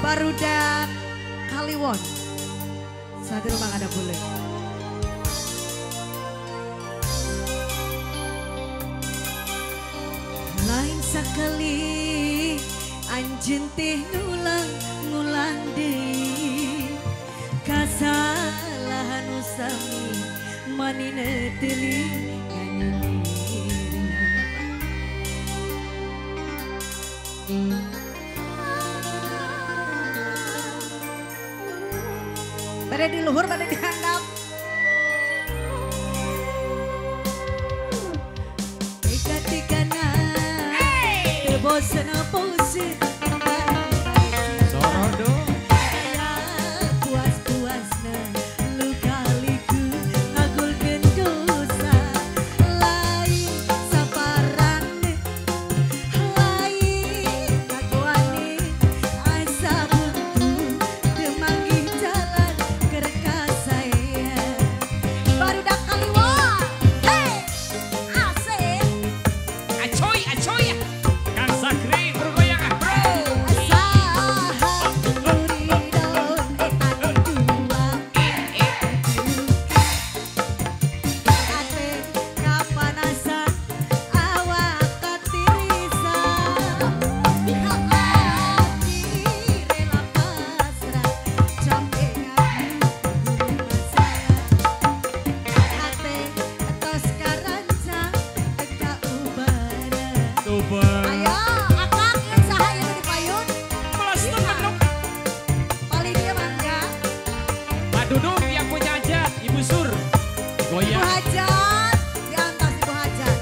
Barudak Kaliwon. Satu rumah ada boleh. Lain sekali anjeun teh ngulang deui kasalahan usami manina teuli nganyeri. Pada di luhur, pada di handap. Tiga-tigana, bosan bosan. Sorodo. Puas-puasna, luka liku ngagulkeun dosa. Lain saparane, lain kagoane, asa buntu teu manggih jalan keur kasaya. Barudak Kaliwon, hey, asik. Acoy, acoy. Kang Sakri bergoyang ah, bro. Saha muridon anu dua ate kapanasan awak katirisan hati rela pasrah capek ngadu masalah ate tos karancang teka ubara. Tuban. Ayo, akang ieu saha ieu nu di payun? Melas tuh menuk. Paling dia mangga. Pak Dudung yang punya hajat, Ibu Sur. Ibu Goyang. Hajat, di atas Ibu Hajat.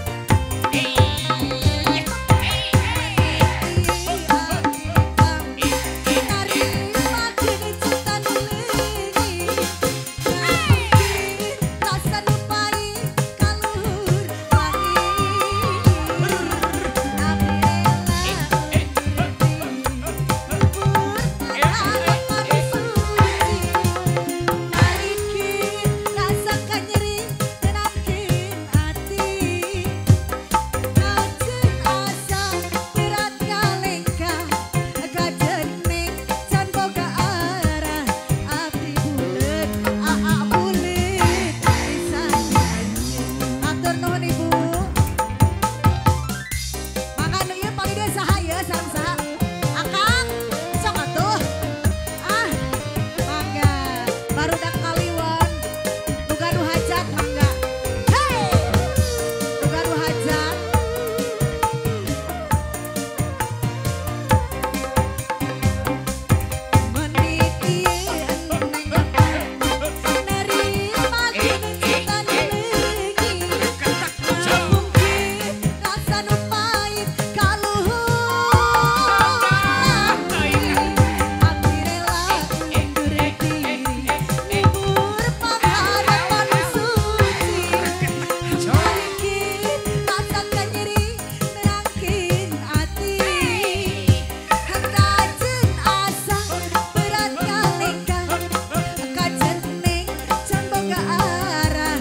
Atur nuhun Ibu. Mangga nu ieu paling deui saha ieu sareng saha? Akang, sok atuh. Ah, mangga. Barudak Kaliwon. Nu gaduh hajat mangga. Hey! Nu gaduh hajat. Menit ieu neng nerima cinta nu leungit. Mungkin rasa nu pahit kaluhur lagi. Abdi rela undur diri ngubur pangharapan suci. Mungkin rasa kanyeri nerangkeun ati. Kajen asa berat kalengkah kajen neng can boga arah.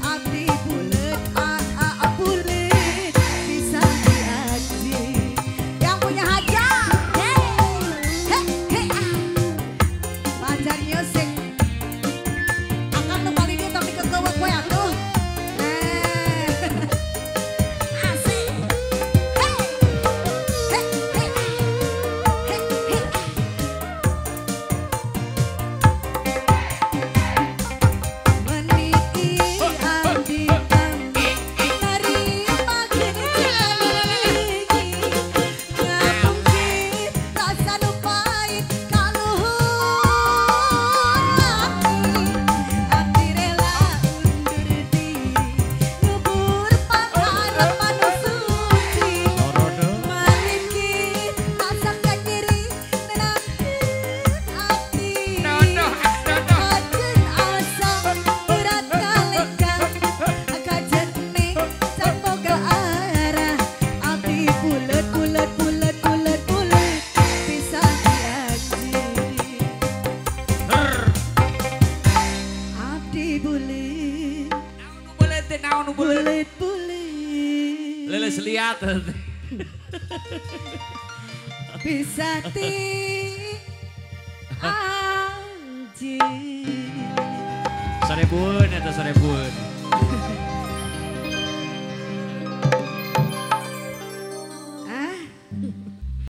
Abdi bulet aa bulet bisa diaji. Yang punya hajat, hey, hey, hey, ah. Pacar Music. Akang nu paling dieu tapi kekeuweuk we atuh. Eh. Asik. Hey. Hey, hey, ah. Hey, hey, ah. Menit ieu abdi nerima cinta nu leungit. Ngapungkin rasa nu pahit kaluhur lagi. Abdi rela undur diri ngubur pangharapan nu suci. Sorodo. Malikin rasa kanyeri nerangkeun ati. Nonoh, nonoh. Kajen asa berat kalengkah kajen neng can boga arah. Abdi bulet bulet bulet bulet bulet bisa diaji. Abdi bulet Naon nu buleut teh, naon nu buleut. bulet bulet Leles liat. Bisa ti Sarebueun eta sarebueun.